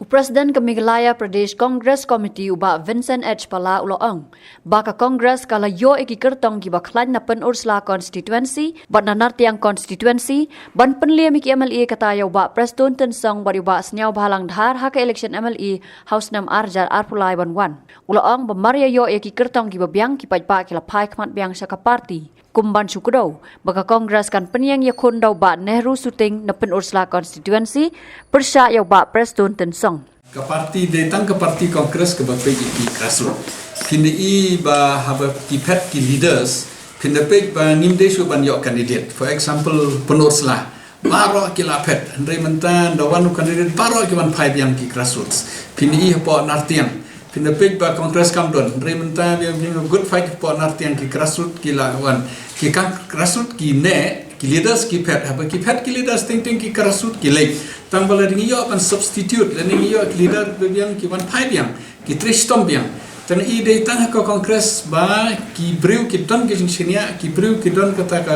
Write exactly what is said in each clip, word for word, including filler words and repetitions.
President ka Meghalaya Pradesh Congress Committee u Bah Vincent H Pala u la ong ba ka Congress ka la ïoh ïa ki kyrtong kiba khlaiñ na Pynursla constituency bad na Nartiang constituency ban pynliem ïa ki M L A, kata ïa u Bah Prestone Tynsong bad ïa u Bah Sniawbhalang Dhar ha ka election M L A ha u snem ar hajar arphew lai ban wan. U la ong ba mar ïa ïoh ïa ki kyrtong kiba biang, ki paidbah ki la phai khmat biang sha ka party. Kum ban shu kdew ba ka Congress kan pynïeng ïakhun da u Bah Nehru Suting na Pynursla constituency pyrshah ïa u Bah Prestone Tynsong. Ka party dei tang ka party Congress kaba peit ïa ki grassroots. Phin da i ba haba ki phet ki leaders, phin da peit ba ngim dei shuh ban ïoh candidate. For example, Pynursla, baroh ki la phet, hynrei mynta da wan u candidate, baroh ki wan phai biang ki grassroots. Phin da i hapoh Nartiang, phin da peit ba Congress kam don, hynrei mynta biang biang good fight hapoh Nartiang, ki grassroots ki la wan, ki kang grassroots ki neh, ki leaders ki phet, haba ki phet ki leaders teng teng ki grassroots ki leit. Tang ba lada ngi ïoh ban substitute, lada ngi ïoh ki leader ba biang ki wan phai biang, ki trei shitom biang. Tang i dei tang ha ka Congress ba ki briew ki don ka jingshaniah, ki briew ki don kata ka,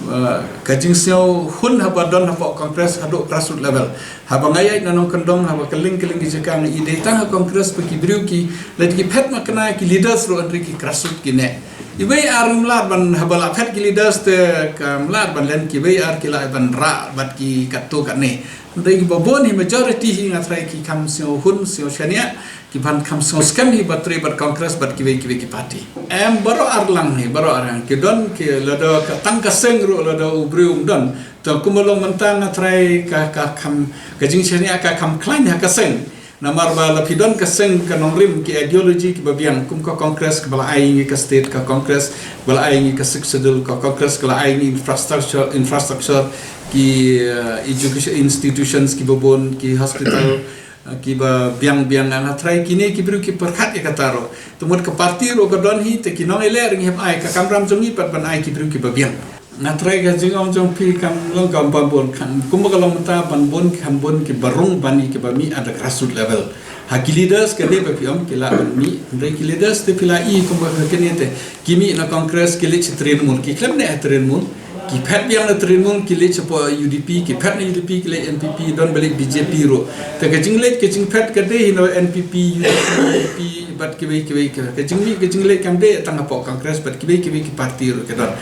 eh, ka jingsngewhun haba don hapoh Congress haduh grassroots level. Haba nga ïaid na nongkyndong, haba kylleng kylleng ki jaka, nga i dei tang ha Congress ba ki briew ki, lada ki phet ma kane ki leaders ruh, hynrei ki grassroots ki neh. Iwei ar mlad ban, haba la phet ki leaders te ka mlad ban len, kiwei ar ki la ban rah bad ki katto katne. Hynrei kiba bun hi, majority hi nga tharai ki kham sngewhun, sngewshaniah, ki ban kham sngewskhem hi ba trei bad Congress bad kiwei kiwei ki party. Em, baroh arlang hi, baroh arlang. Ki don ki, lada ka tang ka seng ruh, lada u briew um don. Te kumba long mynta nga tharai ka, ka kham, ka jingshaniah ka kham khlaiñ ha ka seng. Namar ba la phi don ka seng ka nongrim, ki ideology kiba biang, kum ka Congress kaba la ai ngi ka state, ka Congress kaba la ai ngi ka Sixth Schedule, ka Congress kaba la ai ngi infrastructure, infrastructure, ki, eh, education institutions kiba bun, ki hospital, eh, kiba biang biang. Nga tharai kine ki briew ki pyrkhat ïa kata ruh. Te mut ka party ruh ka don hi, te ki nongïaleh ruh ngi hap ai, ka kamram jong ngi pat ban ai ki briew kiba biang. Nga tharai ka jingong jong phi kam long kam ban bun, kan kumba ka long mynta, ban bun, kham bun kiba rung ban ïa kiba mih at the grassroots level. Ha ki leaders ka dei ba phi ong ki lah ban mih, hynrei ki leaders te phi la i kumba ka kane te, ki mih na Congress, ki leit sha Trinamool, ki khlem neh ha Trinamool, ki phet biang na Trinamool, ki leit shapoh U D P, ki phet na U D P, ki leit N P P, don ba leit B J P ruh. Te ka jingleit, ka jingphet ka dei hi na N P P, U D P, P D P, bad kiwei kiwei, ka, ka jingmih ka jingleit kam dei tang hapoh Congress, bad kiwei kiwei ki party ruh ka don.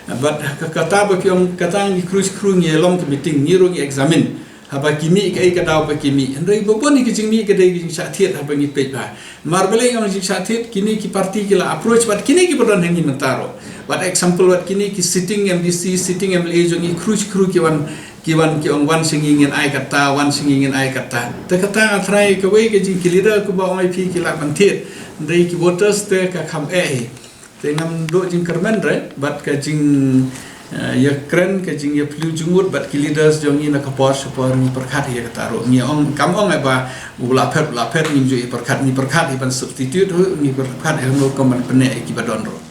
Bad ka, kata ba phi ong, kata ngi khru khru ngi long ka meeting, ngi ruh ngi examine. Haba ki mih, kaei ka daw ba ki mih. Hynrei ba bun hi ka jingmih ka dei ka jingshah thied haba ngi peit bha. Namar balei ngi ong jingshah thied, kine ki party ki la approach bad kine kiba don ha ngi mynta ruh. Bad example, bad kine ki sitting M D C, sitting M L A jong ngi, khru khru ki wan, ki wan ki ong wan sha ngi ngin ai kata, wan sha ngi ngin ai kata. Te kata nga tharai kawei ka jing, ki leader kumba ong ai phi ki lah ban thied. Hynrei ki voters te ka kham eh hi. Te ngam duh jingkyrmen re, bad ka jing, eh, ïakren, ka jingïapyllew jingmut bad ki leaders jong ngi na ka por sha por, ngi pyrkhat ïa kata ruh. Ngi ong, kam ong eh ba u la phet, u la phet, ngim ju ïa pyrkhat, ngi pyrkhat ïa ban substitute ruh, ngi pyrkhat ïa kano ka ban pyneh ïa kiba don ruh.